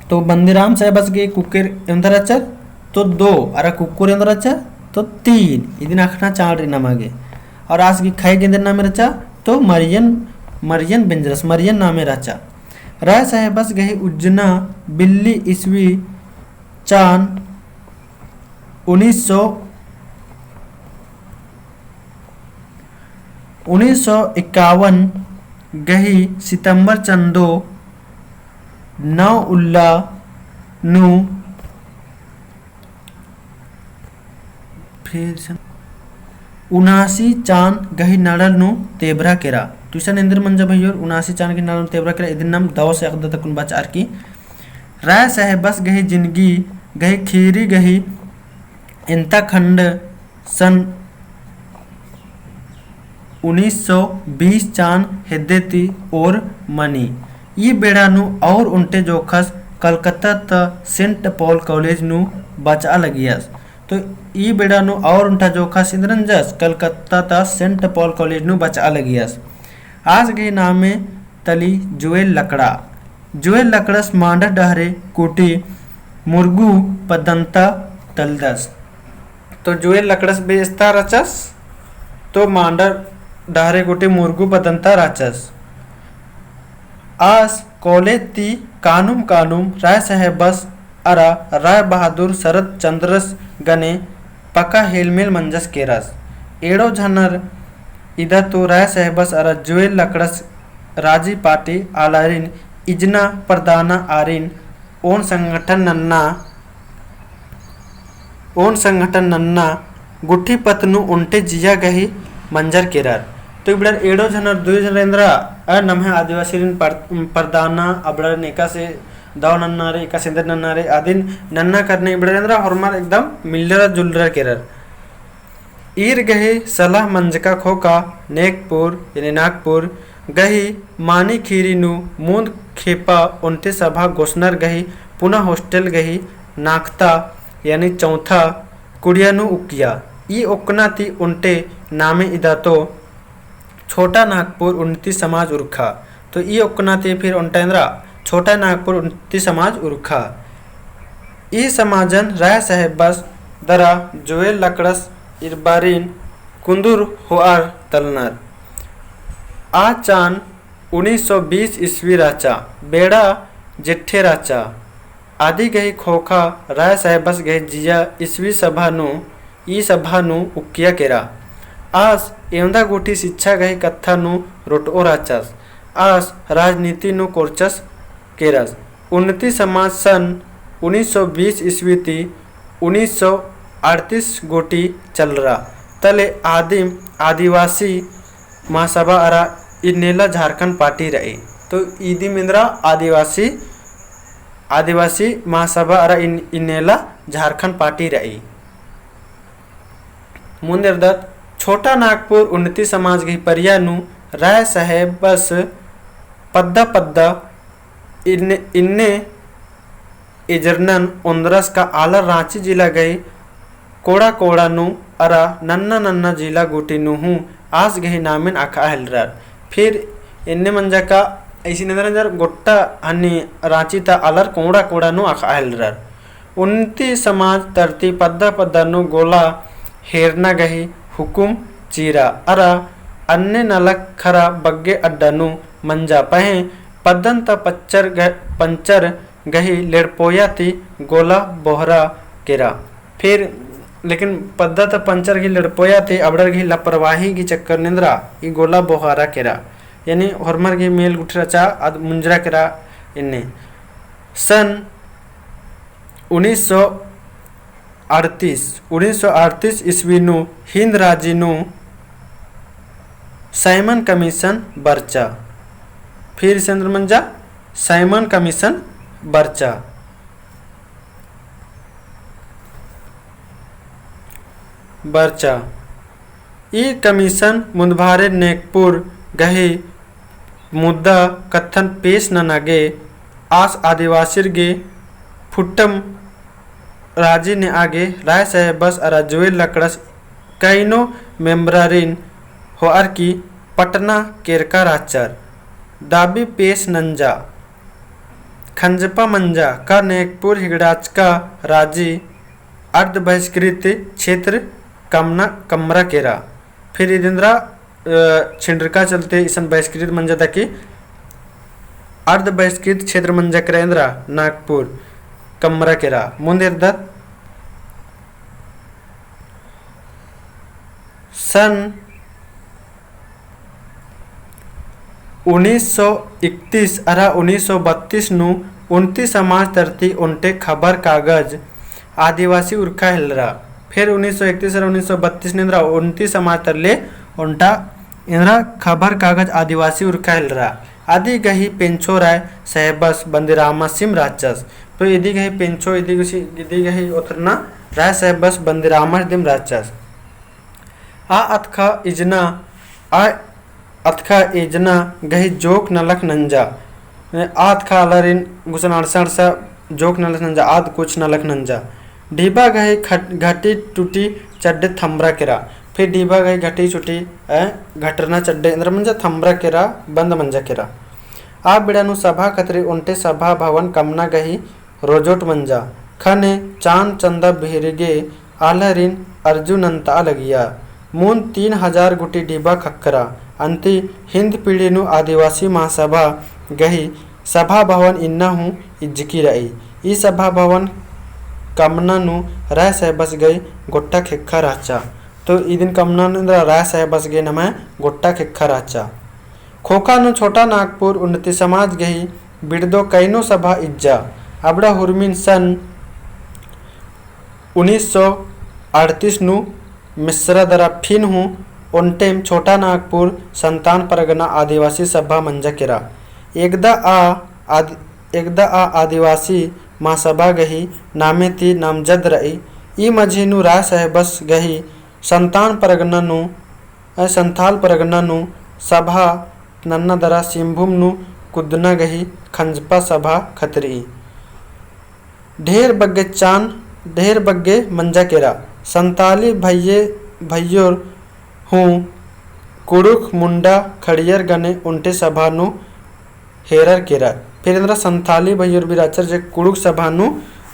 तो बंदीराम साहेबस गे कुकेर एवंदा रहचर, तो दो, अरा कुक्कोर एवंदा रहचर, तो तीन। इदिन अख़ना चाड़ रई नमा गे। और आस गे खय गे एन्देर नामे रहचा, तो मरियन, मरियन बेंजरस, मरियन नामे रहचा। राय साहेबस गही उज्जना बिल्ली ईस्वी चान उन्नीस सौ, उन्नीस सौ इक्यावन गही सितंबर चंदो नौ उल्ला नू फिर से उनासी चान गही नड़ल नू तेबरा केरा। तो इसन एन्देर मंजा भइयोर, उनासी चान गही नड़ल नू तेबरा केरा, इदिन नाम दव से अख़दत अक्कुन बचआर की। राय साहेबस गही जिनगी गही खीरी गही एन्ता खंड सन उन्नीस सौ बीस चान हेद्दे ती ओर मनी। ई बेड़ा नू और ओन्टे जोखस कलकत्ता ता सेंट पॉल कॉलेज नू बचआ लगियस। तो ई बेड़ा नू और ओन्टा जोखस एन्देर नंजस कलकत्ता ता सेंट पॉल कॉलेज नू बचआ लगियस। आस गही नामे तली जुएल लकड़ा। जुएल लकड़स मांडर डहरे कोटी मुरगू पद्दन्ता तलदस। तो जुएल लकड़स बेस्ता रहचस, तो मांडर डहरे कोटी मुरगू पद्दन्ता रहचस। आस कॉलेज ती कानुम कानुम राय साहेबस अरा राय बहादुर शरद चंद्रस गने पक्का हेलमेल मंजस केरस। एड़ो झनर इदा तो राय साहेबस अरा जुएल लकड़स राजी पार्टी आलारिन इजना प्रधाना आरिन ओन संगठन नन्ना, ओन संगठन नन्ना गुट्ठी पत्त नू ओन्टे जिया गही मंजर केरर। तो इबड़र एड़ो झनर दुई झनर एन्दरा अ नम्है आदिवासीरिन पर-, प्रधाना अबड़र एकासे दव नन्ना रे, एकासे एन्देर नन्ना रे, अदिन नन्ना करने इबड़र एन्दरा होरमर एकदम मिलरर जुलरर केरर। ईर गही सलाह मंजका ख़ोख़ा नेकपुर यानी नागपुर गही मानी खीरी नू मुन्द खेपा ओन्टे सभा गोसनर गही पुना hostel गही नाख़ता यानी चौथा कुड़िया नू उक्किया। ई ओक्कना ती ओन्टे नामे इदा तो छोटा नागपुर उन्नति समाज उरखा। तो ई ओक्कना ती फिर ओन्टा एन्दरा छोटा नागपुर उन्नति समाज उरखा। ई समाजन राय साहेबस दरा जोएल लकड़स इरबारिन कुन्दुर होअर तलनर। आ चान उन्नीस सौ बीस ईस्वी रहचा, बेड़ा जेठे रहचा। आदि गही ख़ोख़ा राय साहेबस गही जिया ईस्वी सभा नू, ई सभा नू उक्किया केरा। आस एवंदा गूटी शिक्षा गही कत्था नू रोटओ रहचस। आस राजनीति नू कोरचस केरस। उन्नति समाज सन उन्नीस सौ बीस ईस्वी ती उन्नीस सौ अड़तीस गूटी चलरा। तले आदिम आदिवासी महासभा अरा इन्नेला झारखंड पार्टी रई। तो इदिम एन्दरा आदिवासी, आदिवासी महासभा अरा इन-, इन्नेला झारखंड पार्टी रई। मुन्द एरदत छोटा नागपुर उन्नति समाज गही परिया नू राय साहेबस पद्दा पद्दा इन्ने, इन्ने एजरनन ओन्दरस का आलर राँची जिला गही कोड़ा कोड़ा नू अरा नन्ना नन्ना जिला गूटी नू हूँ आस गही नामेन अख़आ हेलरर। फिर एन्ने मंजा का ऐसी नजर नजर गोट्टा हन्नी राँची ता आलर कोड़ा कोड़ा नू अख़आ हेलरर। उन्नति समाज तरती पद्दा पद्दा नू गोला हेरना गही हुकुम चीरा अरा अन्ने नलख खरा बग्गे अड्डा नू मंजा पहें पद्दन ता पच्चर ग-, पंचर गही लेड़पोया ती गोला बोहरा केरा। फिर लेकिन पद्दा ता पंचर गही लेड़पोया ती अबड़र गही लापरवाही गही चक्कर नू एन्दरा ई गोला बोहरा केरा। यानी होरमर गही मेल गुट्ठी रहचा आद मुंजरा केरा एन्ने। सन उन्नीस सौ अड़तीस, उन्नीस सौ अड़तीस ईस्वी नू हिंद राजी नू साइमन कमीशन बरचा। फिर से एन्दर मंजा साइमन कमीशन बरचा। बरचा। ई कमीशन मुन्दभारे नेकपुर गही मुद्दा कत्थन पेश नना गे आस आदिवासिर गे फुट्टम राजी नेआ गे राय साहेबस अरा जोएल लकड़स कइनो मेम्बरारिन होअर की पटना केरका रहचर। दाबी पेश नंजा। खंजपा मंजा का नेकपुर हिगड़ाचका राजी अर्ध बहिष्कृत क्षेत्र कमना कमरा केरा। फिर इदिंद्रा, अ, छिंडरका चलते इसन बहिष्कृत मंजा ता कि अर्ध बहिष्कृत क्षेत्र मंजा केरा एन्दरा नागपुर कमरा केरा। मुन्द एरदत सन उन्नीस सौ इकतीस अरा उन्नीस सौ बत्तीस नू उन्नति समाज तरती ओन्टे खबर कागज आदिवासी उरखा हेलरा। फिर उन्नीस सौ इकतीस अरा उन्नीस सौ बत्तीस नू एन्दरा उन्नति समाज तरले ओन्टा एन्दरा खबर कागज आदिवासी उरखा हेलरा। अदी गही पेंछो राय साहेबस बंदीरामासिम रहचस। तो इदी गही पेंछो, इदी गही, इदी गही ओथरना राय साहेबस बंदीरामास दिम रहचस। आ अतखा इजना, आ अतखा इजना गही जोक नलख नंजा। आ अतखा आलारिन गुसन अड़सा अड़सा जोक नलख नंजा, आद कुछ नलख नंजा। ढिबा गही खट-, घटी टूटी चड्डे थम्बरा केरा। फिर ढिबा गही घटी चुटी, ए, घटरना चड्डे एन्दरा मंजा थम्बरा केरा, बंद मंजा केरा। आ बेड़ा नू सभा खतरी ओन्टे सभा भवन कमना गही रोजोट मंजा। खने चान चंदा बिहरिगे आलरिन अर्जु नन्ता लगिया। मुन तीन हजार गुटी ढिबा खक्खरा। अन्ती हिन्द पीढ़ी नू आदिवासी महासभा गही सभा भवन इन्ना हूँ इज्जकी रई। ई सभा भवन कमना नू राय साहेबस गही गोट्टा खेक्खा रहचा। तो इदिन कमना नू एन्दरा राय साहेबस गही नम्है गोट्टा खेक्खा रहचा। खोखा नू छोटा नागपुर उन्नति समाज गही बिड़दो कैनो सभा इज्जा। अबड़ा हुरमिन सन उन्नीस सौ अड़तीस नू मिश्रा दरा फिन हूँ ओन्टेम छोटा नागपुर संतान परगना आदिवासी सभा मंजा केरा। एकदा आ आद-, एकदा आ आदिवासी महासभा गही नामे ती नामजद रई। ई मझी नू राय साहेबस गही संतान परगना नू, ए, संथाल परगना नू सभा नन्ना दरा सिंहभूम नू कुद्दना गही खंजपा सभा खतरी। ढेर बग्गे चान, ढेर बग्गे मंजा केरा। संताली भइये, भइयोर हूँ कुड़ुख मुंडा खड़ियर गने ओन्टे सभा नू हेरर केरर। फिर एन्दरा संथाली भइयोर भी रहचर जे कुड़ुख सभा नू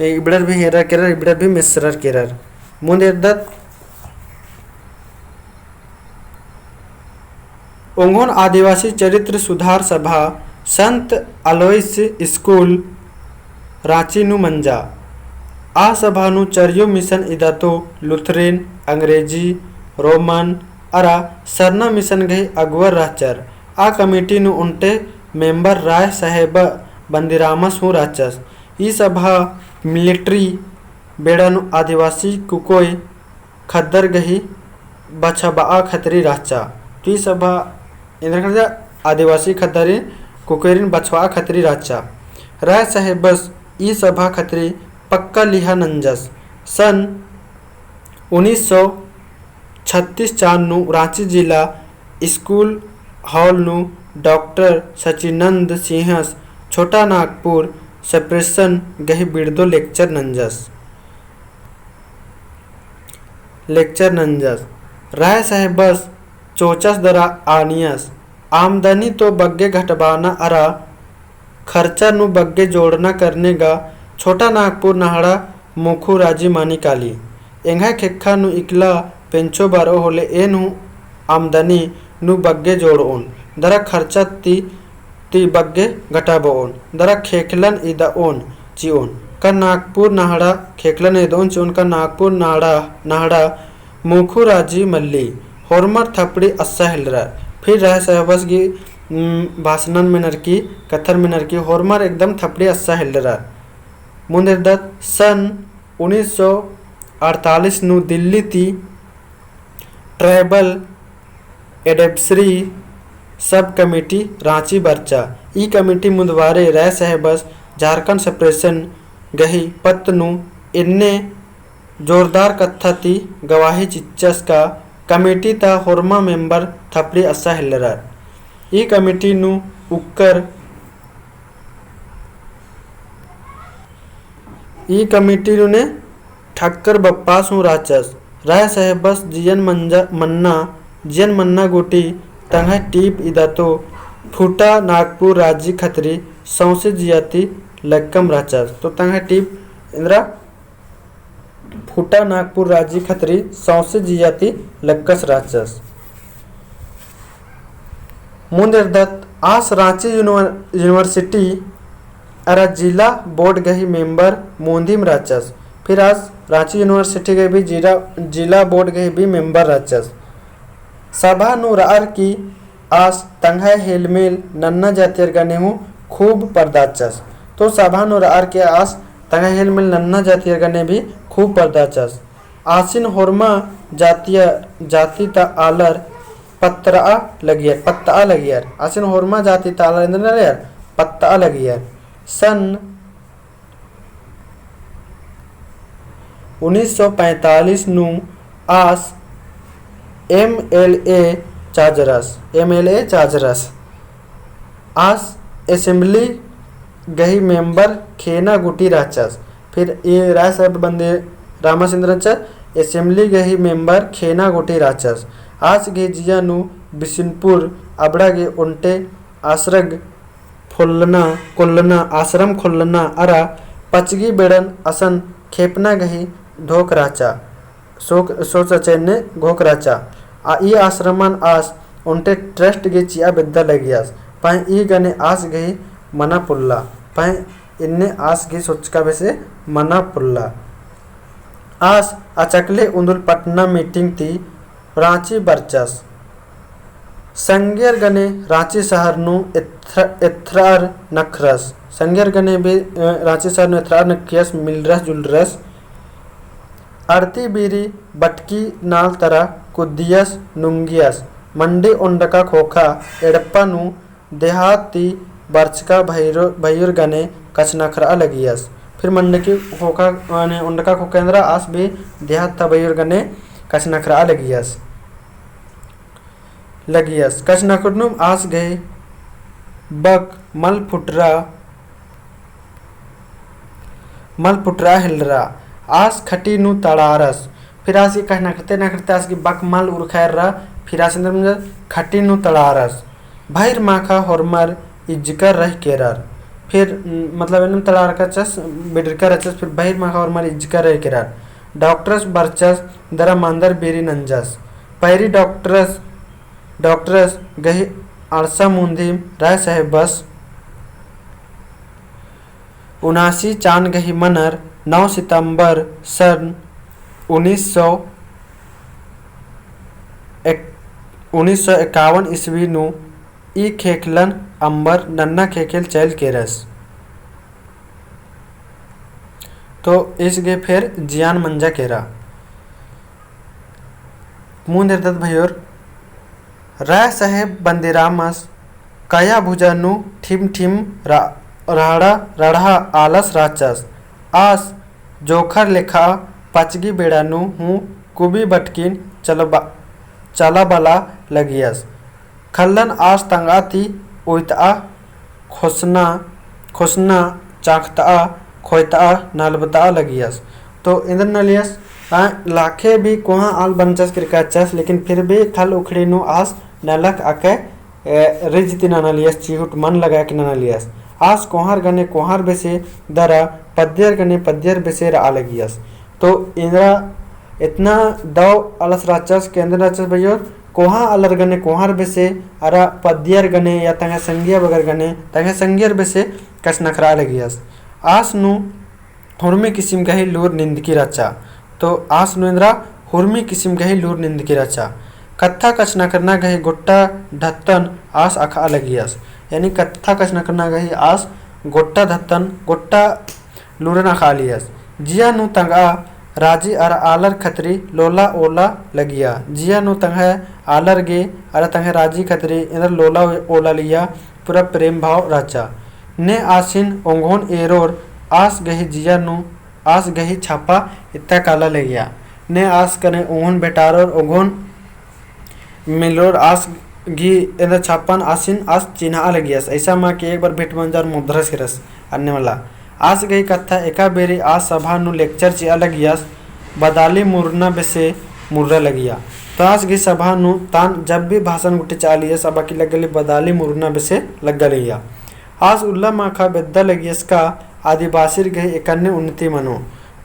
इबड़र भी हेरर केरर, इबड़र भी मेसरर केरर। मुन्द एरदत ओंगोन आदिवासी चरित्र सुधार सभा संत अलोइस स्कूल राँची नू मंजा। आ सभा नू चरियो मिशन इदातो लुथरेन, अंग्रेजी, रोमन अरा सरना मिशन गही अगुवर रहचर। आ कमेटी नू ओन्टे मेंबर राय साहेब बंदीरामस हूँ रहचस। ई सभा मिलिट्री बेड़ा नू आदिवासी कुकोय खद्दर गही बछाबआ खतरी रहचा। तो ई सभा एन्देर खर्चा आदिवासी खद्दरिन कुकोयरिन बछाबआ खतरी रहचा। राय साहेबस ई सभा खतरी पक्का लिहा नंजस। सन उन्नीस सौ छत्तीस चार नू राँची जिला स्कूल हॉल नू डॉक्टर सचिनंद सिंहस छोटा नागपुर सेपरेशन गही बिड़दो लेक्चर नंजस। लेक्चर नंजस। राय साहेबस चोचस दरा आनियस। आमदनी तो बग्गे घटबाना अरा खर्चा नू बग्गे जोड़ना करने गा छोटा नागपुर नहड़ा मोखू राजी मानी काली। एंग्है खेक्खा नू इकला पेंचो बारो होले एन हूँ आमदनी नू बग्गे जोड़ओन। दरा खर्चा ती ती बग्गे घटाबओन, दरा खेखलन इदओन चिओन। का नागपुर नहड़ा खेखलन इदओन चिओन, का नागपुर नहड़ा, नहड़ा मुखु राजी मल्ली, होरमर थपड़ी अस्सा हेलरर। फिर राय साहेबस गी, उम, भाषणन मेनर की, कत्थन मेनर की, होरमर एकदम थपड़ी अस्सा हेलरर। मुन्द एरदत सन उन्नीस सौ अड़तालीस नू दिल्ली ती ट्राइबल एडवाइजरी सब कमेटी राँची बरचा। ई कमेटी मुन्दबारे राय साहेबस झारखंड सेपरेशन गही पत्त नू एन्ने जोरदार कत्था ती गवाही चिच्चस का कमेटी ता होरमा मेंबर थपड़ी अस्सा हेलरर। ई कमेटी नू उक्कर ई कमेटी नूने ठक्कर बप्पास हूँ रहचस। राय साहेबस जियन मंजा, मन्ना, जियन मन्ना गूटी तंग्है टीप इदा तो फूटा नागपुर राजी खतरी सौंसे जिया ती लक्कम रहचस। तो तंग्है टीप एन्दरा फूटा नागपुर राजी खतरी सौंसे जिया ती लक्कस रहचस। मुन्द एरदत आस राँची यूनिवर-, यूनिवर्सिटी अरा जिला बोर्ड गही मेंबर मुन्दिम रहचस। फिर आस राँची यूनिवर्सिटी गही भी जिला, जिला बोर्ड गही भी मेंबर रहचस। सभा नू रअर की आस तंग्है हेलमेल नन्ना जातियर गने हूँ खूब परदाचस। तो सभा नू रअर की आस तंग्है हेलमेल नन्ना जातियर गने भी खूब परदाचस। आसिन होरमा जातिय-, जाति ता आलर पत्तरआ लगियर, पत्तआ लगियर। आसिन होरमा जाति ता आलर एन्दर नरियर, पत्तआ लगियर। सन उन्नीस सौ पैंतालीस नू आस एमएलए चाजरस, एमएलए चाजरस। आस असेंबली गही मेंबर खेना गूटी रहचस। फिर ई राय साहेब बंदीरामस एन्दर रहचस, असेंबली गही मेंबर खेना गूटी रहचस। आस गही जिया नू बिसुनपुर अबड़ा गही ओन्टे आश्रम खोलना, खोलना, आश्रम खोलना अरा पचगी बेड़न असन खेपना गही ढोक रहचा। सोच, सोच चैन्य घोख रहचा। आ ई आश्रमन आस ओन्टे ट्रस्ट गही चिआ बेद्दा लगियस। पहें ई गने आस गही मना पोल्ला। पहें इन्ने आस गही सोचका बेसे मना पोल्ला। आस अचकले उन्दुल पटना मीटिंग ती राँची बरचस। संगियर गने राँची शहर नू एथ्र-, एथ्रअर नखरस। संगियर गने भी, अ, राँची शहर नू एथ्रअर नखियस, मिलरस जुलरस। अड़ती बीरी बटकी नाल तरा कुद्दियस नुंगियस। मंडी ओंडका खोखा एड़पा नू देहात ती बरचका भैरो-, भैयुर गने कछनखरआ लगियस। फिर मंडकी खोखा, माने ओंडका खोखा एन्दरा आस भी देहात ता भैयुर गने कछनखरआ लगियस। लगियस। कछनखरनुम आस गही बक मल फुटरा मल पुटरा हेलरा। आस खटी नू तड़ारस। फिर आस ई कछनखरते नखरते आस गही बक मल उरखा एररा। फिर आस एन्दर मंजस खटी नू तड़ारस। भैर माखा होरमर इज्जकर रह केरर। फिर, उम, मतलब एन्नेम तड़ारका रहचस, बिडरका रहचस, फिर बहिर माखा होरमर इज्जका रई केरर। डॉक्टरस बरचस, दरा मांदर बीरी नंजस। पैरी डॉक्टरस, डॉक्टरस गही अड़सा मुन्दिम राय साहेबस उनासी चान गही मनर नौ सितंबर सन उन्नीस सौ एक, उन्नीस सौ इक्यावन ईस्वी नू ई ख़ेख़ेलन अम्बर नन्ना ख़ेख़ेल चइल केरस। तो ईस गे फेर जियान मंजा केरा। मुन्द एरदत भइयोर, राय साहेब बंदीरामस काया भुजा नू ठिम ठिम रा-, राड़ा, रड़हा आलस रहचस। आस जोंख़र लेखा पचगी बेड़ा नू हूँ कुबी बटकिन चलबा-, चलाबआ लगियस। ख़ल्लन आस तंगआ ती उइतआ, ख़ोसना, ख़ोसना, चाख़तआ, ख़ोयतआ, नलबतआ लगियस। तो एन्देर नलियस, आ, लाखे भी कोहाँ आल बनचस केरका रहचस, लेकिन फिर भी ख़ल्ल उखड़ी नू आस नलख अकय, ए, रिझ ती ननालियस, चिहुट मन लगाय के ननालियस। आस कोहाँर गने कोहाँर बेसे दरा, पद्दियर गने पद्दियर बेसे रआ लगियस। तो एन्देरा एतना दव आलस रहचस के एन्देर रहचस भइयोर, कोहाँ आलर गने कोहाँर बेसे, अरा पद्दियर गने या तंग्है संगिया बगर गने तंग्है संगियर बेसे कछनखरआ लगियस। आस नू हुरमी किसिम गही लूर निंदकी रहचा। तो आस नू एन्देरा हुरमी किसिम गही लूर निंदकी रहचा। कत्था कछनखरना गही गोट्टा धत्तन आस अख़आ लगियस। यानी कत्था कछनखरना गही आस गोट्टा धत्तन, गोट्टा लूरन अख़आलियस। जिया नू तंगआ राजी अरा आलर खतरी लोला ओला लगिया। जिया नू तंग्है आलर गे अरा तंग्है राजी खतरी एन्देर लोला ओला लगिया, पूरा प्रेम भाव रहचा। ने आसिन ओंगोन एरोर आस गही जिया नू आस गही छापा इत्ता काला लगिया। ने आस गने ओंगोन भेटारोर ओंगोन मिलोर आस गही एन्देर छापन आसिन आस चिन्हआ लगियस। ऐसा मा कि एक बार भेंट मंजा अरा मुद्रस केरस अन्ने मला। आस गही कत्था एका बेरी आस सभा नू lecture चिआ लगियस, बदाली मुरना बेसे मुर्रा लगिया। तो आस गही सभा नू तान जब भी भाषण गुट्ठी चिआलियस, अबकी लग्गा लगी बदाली मुरना बेसे लग्गा लगिया। आस उल्ला माखा बेद्दा लगियस का आदिवासिर गही एकन्ने उन्नति मनो।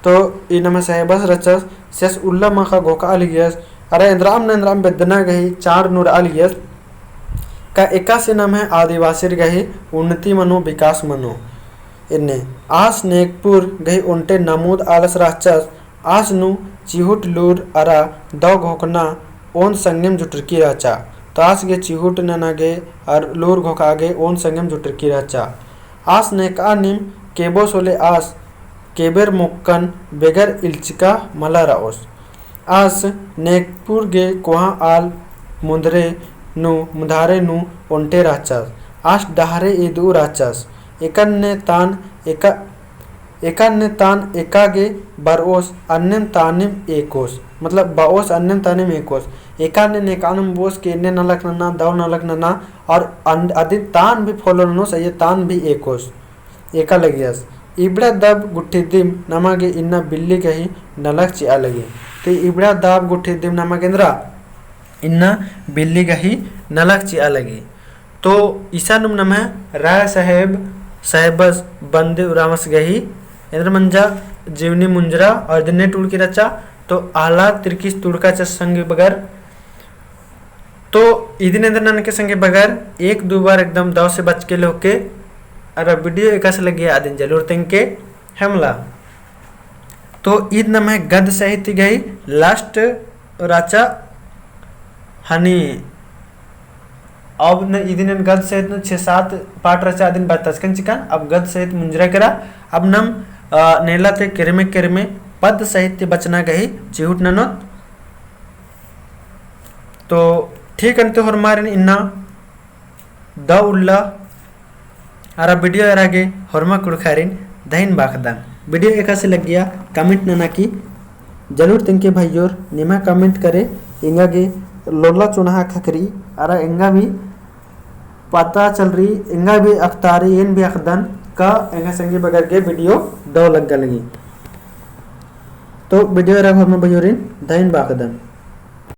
तो ई नम्है साहेबस रहचस, से आस उल्ला माखा घोखआ लगियस, अरा एन्द्रअम न एन्द्रअम बेद्दना गही चाड़ नू रआ लगियस, का एकासे नम्है आदिवासिर गही उन्नति मनो, विकास मनो। एन्ने आस नेगपुर गही ओन्टे नमूद आलस रहचस, आस नू चिहुट लूर अरा दव घोखना ओन संगेम जुटरकी रहचा। तो आस गे चिहुट नना गे अरा लूर घोखआ गे ओन संगेम जुटरकी रहचा। आस नेकआ नीम केबोस होले आस केबेर मोक्कन बेगर इल्चका मला रओस। आस नेगपुर गे कोहाँ आल मुन्दरे नू, मुन्धारे नू ओन्टे रहचस। आस डहरे इदऊ रहचस। एकन्ने तान एका एकन्ने तान एका गे बरओस, अन्नेम तानिम एकोस, मतलब बओस अन्नेम तानिम एकोस। एकन्ने नेकअनम बोस के एन्ने नलख नना, दव नलख नना, और अन-, अदिन तान भी follow ननोस, अइय्या तान भी एकोस। एका लगियस। इबड़ा दब गुट्ठी दिम नमा गे इन्ना बिल्ली गही नलख चिआ लगी। तो इबड़ा दब गुट्ठी दिम नमा गे एन्द्रा इन्ना बिल्ली गही नलख चिआ लगी। तो इसानुम नम्है राय साहेब, साहेबस बंदीरामस गही एन्द्र मंजा जीवनी मुंजरा और इदिन नेट उड़की रहचा। तो आला तिरकिस तुड़का चस संगी बगर। तो इदिन एन्द्र ननके संगी बगर एक दो बार एकदम दव से बचके लेके अरा video एकासे लग्गिया अदिन जलूर तेंगके हेमला। तो ईद नम्है गद्य साहित्य गही last रहचा हनी। अब न इदिन एन गद्य साहित्य नू छह सात part रहचा अदिन बचकन चिकन, अब गद्य साहित्य मुंजरा केरा। अब नम, अ, नेला ते केरमे केरमे पद्य साहित्य बचना गही चिहुट ननोत। तो ठीक अन्ते होरमारिन इन्ना दव उल्ला अरा video एरा गे होरमा कुँड़ुख़ारिन धइन बाखदन। Video एकासे लग्गिया comment नना की जलूर तेंगके भइयोर, निम्है comment करे एंगा गे लोला चुनहा ख़क्खरी अरा एंगा भी पता चलरी, एंगा भी अख़तारी, एन भी अख़दन का एंगा संगी बगर गे video दव लग्गा लगी। तो video एरा गे होरमा भइयोरिन धइन बाखदन।